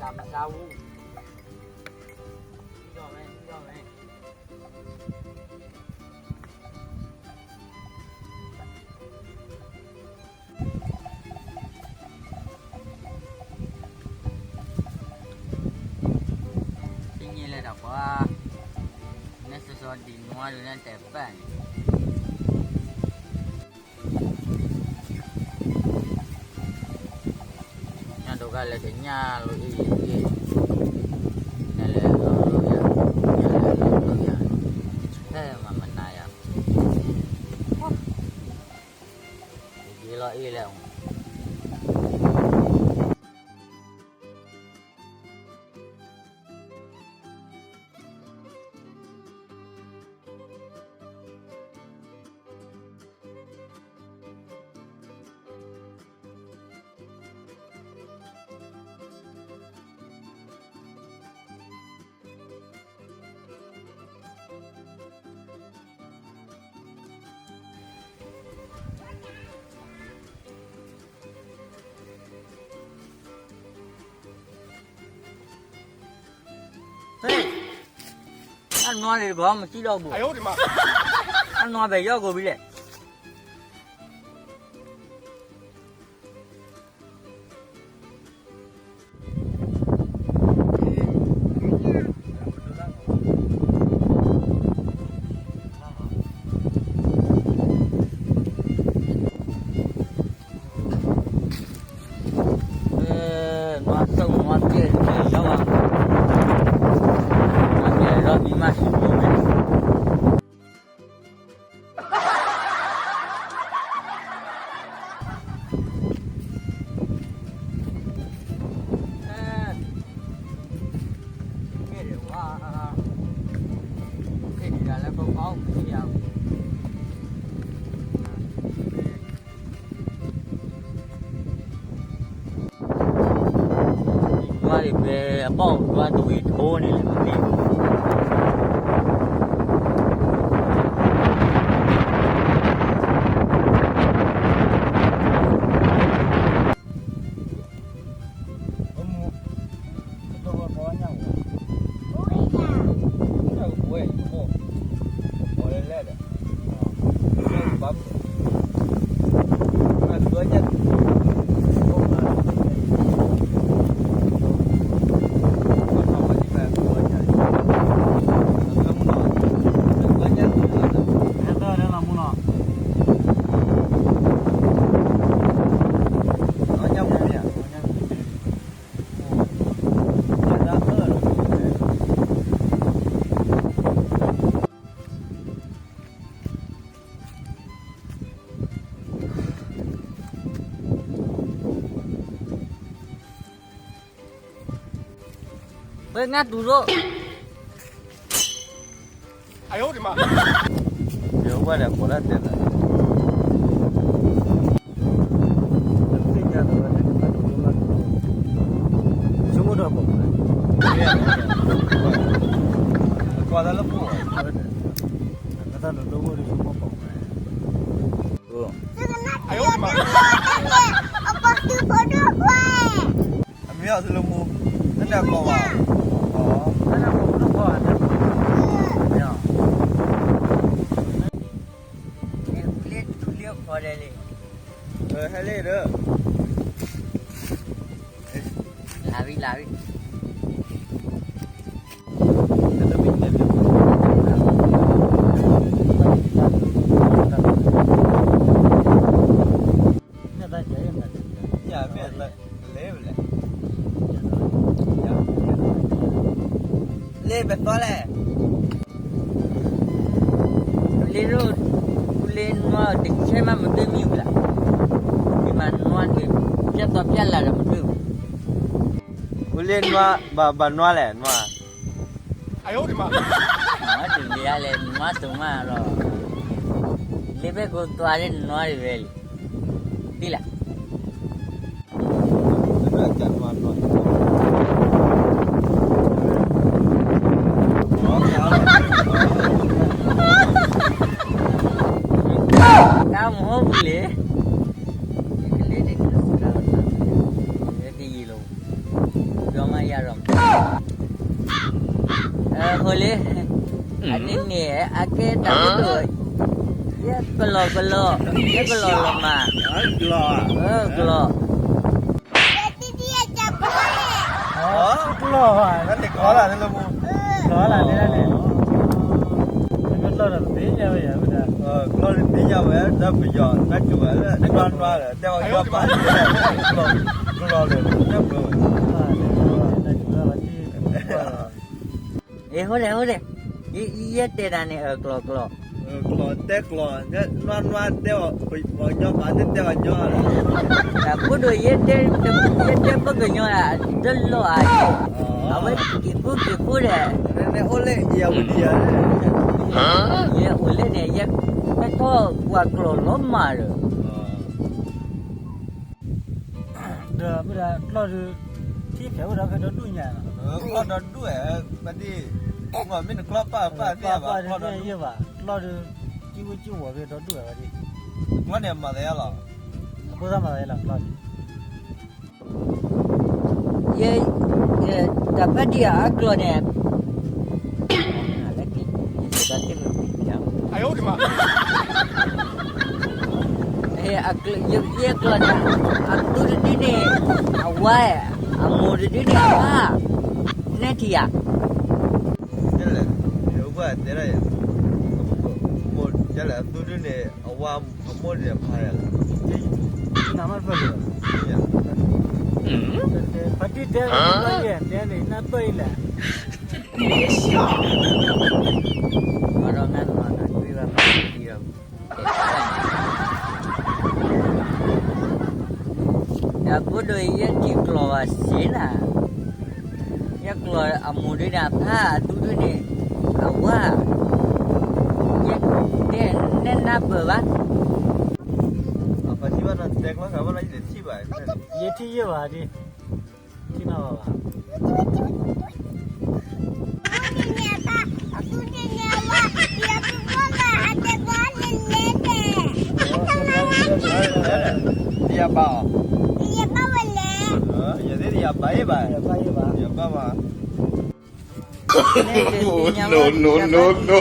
တၢ်မစါဝူ, ဟံးထီၣ်ဝဲ ဟံးထီၣ်ဝဲ. သ့ၣ်ညါလၢတၢ်ပှၤ, နဲစီၤစီၤဒံးနွါဒုးနဲတဲာ်ပၢၢ်န့ၣ် ညၣ်ဒိးဂၤလၢတညၣ်လိအ့ၣ်အ့ၣ်, နဲလဲၤလီၤလိယၤ, ညၣ်လဲၤလီၤလိယၤ, ဟဲမၤမနၤယၤ, ယ့လီၤအ့ၣ်လဲၣ်. ဟ့ၣ်, အနွါဒံးတဘီမ့ၢ်စံၣ်ဒီးဘိ, အနွါဘဲယီၢ်ကိးဘံလဲၣ်. နွါသုးနွါပျဲၢ်န့ၣ်လီၤ, နွါပျဲၢ်လီၤမံမးစံၣ်ဘိဝဲ. နွါဒံးဖဲအဘီၣ်ဒွါတဝံၤထိန့ၣ်လီၤ. ပှၤငါတူၢ်ဒိၣ်, ယဝဲဒၣ်ကိးလၢတဲလၢ ဆိကမိၣ်ထီၣ်ပိာ်မး, ကွၢ်တၢ်လၢပှၤ, တၢ်လၢဒိၣ်မုၢ်ဒီးဆိကမိၣ်ပိာ်မး, အမ့ၢ်အီၤသလၢမူ, တၢ်ကိးဘၣ်, တၢ်ကိးဘၣ်, လ့တူၢ်လ့ခီဒဲးလံ, ဟဲလံဒီး, လၢဝံၤလၢဝံၤ လ့ပသီလဲၣ်, လ့, လ့နွါတဆဲမးမ့ၢ်တမံၤဝံၤလီၤ, မ့ၢ်မၤနွါန့ၣ်, ပျဲသီပျဲလၢ်ဒီးမ့ၢ်တမံၤ, လ့နွါ, ဘၣ်နွါလဲၣ်နွါ, တလ့လဲၣ်နွါတမးလီၤ, လ့ဖဲကိးသွးလၢနွါတဝဲလံ, ဒ်လဲၣ် တၢ်မဟိပူၤလံ, ကလ့န့ၣ်ကလ့, ကယံာ်လီၤ, ဒီးမၤယၤ လံ, အန့ၣ်န့ၣ် အကဲတၢ်ဒိၣ်, ယဲကလီၤကလီၤ, ယဲကလီၤလီၤမး, ကလီၤ, ကလီၤ, ကလီၤ, ကလီၤလၢန့ၣ်, ကလီၤဒီးသ့ၣ်ညါဝဲယၤဝဲဒၣ်, ကလီၤသ့ၣ်ညါဝဲဒၣ်ပယီၤတၢ်ကဝဲၤလၢနွါနွါဒီး တဲဝဲယီၤပာ်, ကလီၤလၢနၢ်ပၢၢ်ဝဲ အ့ ဟိလဲၣ် ဟိလဲၣ်, ယဲတဲဒၣ်န့ၣ် အၢ ကျီၤကျီၤ, ကျီၤတဲကျီၤ, နွါနွါတဲအီၤ, ပှၤကညီဘၣ်သ့ၣ်တဲပှၤကညီ, တၢ်ဖိဒိၣ် ယဲတဲပှၤကညီဧါ, တလီၤဧါ, အဝဲက့ၤဖိက့ၤဖိဒီး, နအိၣ်လၢဧရာဝတီဧါ, ယအိၣ်လၢန့ၣ် ယဲတဲထီၣ်ပှၤကျီၤလီၤမးဒီး ဒီးမ့ၢ်ဒၣ်ကျီၢ်ဒုး, ထံဖဲးအိၣ်ဒီးဖဲဒီဒူၣ်ညါ, ကျီၢ်ဒီဒူၣ်ဝဲ, ပဒ်, မ့ၢ်နကျီၢ်ပာ်ပာ်သ့ၣ်ဘၣ်, ကျီၢ်ဒုး, ကျီၢ်ဒုး, ကံဝဲကံဝီၤဖဲဒီဒူၣ်ဝဲဘၣ်ဒ်, ကျီၢ်န့ၣ်မၤသးလီၤ, အဖိသၣ်မၤသးလီၤ ကျီၢ်ဒုး, ယဲ, တၢ်ဖးဒံးအကျီၢ်န့ၣ်, လၢက့ၤ, ယတသ့ၣ်မုၢ်ပံၤပၠး ယဲကျီၢ်န့ၣ်, အသူတဒုန့ၣ်, အဝါ, အမိၢ်တဒုန့ၣ်အဖါ, နဲထံၣ်ဧါ, တဲလဲၣ်, ယဘၣ်တဲဒၣ်ယၤ, မိၢ်တဲလဲၣ် အသူဒုန့ၣ် အဝါအမိၢ်န့ၣ်အဖါလဲၣ်, နမ့ၢ်တဖၢလၢၤဘၣ်, ဖါတံၢ်တဲ, တဲန့ၣ် နၢ်ပၢၢ်အံၤလဲၣ် ဒီးနၤနၤနၤကွံဘၣ်မၤတံၢ်ဒီး, ဒီးဖိဒိၣ်အံၤ ယဲထံၣ်ကျီၢ်ဘၣ်စ့နၤ, ယဲကျီၢ်အမိၢ်ဒုန့ၣ်အဖါအသူဒုန့ၣ်, အဝါ, ယဲတဲနဲနၢ်ပၢၢ်ဘၣ်, ယထံၣ်ယဲဘၣ်ဒ်, ထံၣ်နီၢ်ဘၣ်ဘၣ် ယဘၣ်အီၤ, ယသ့ၣ်ယဘၣ်အီၤဘၣ်, ယဘၣ်ဘၣ်, no no no no,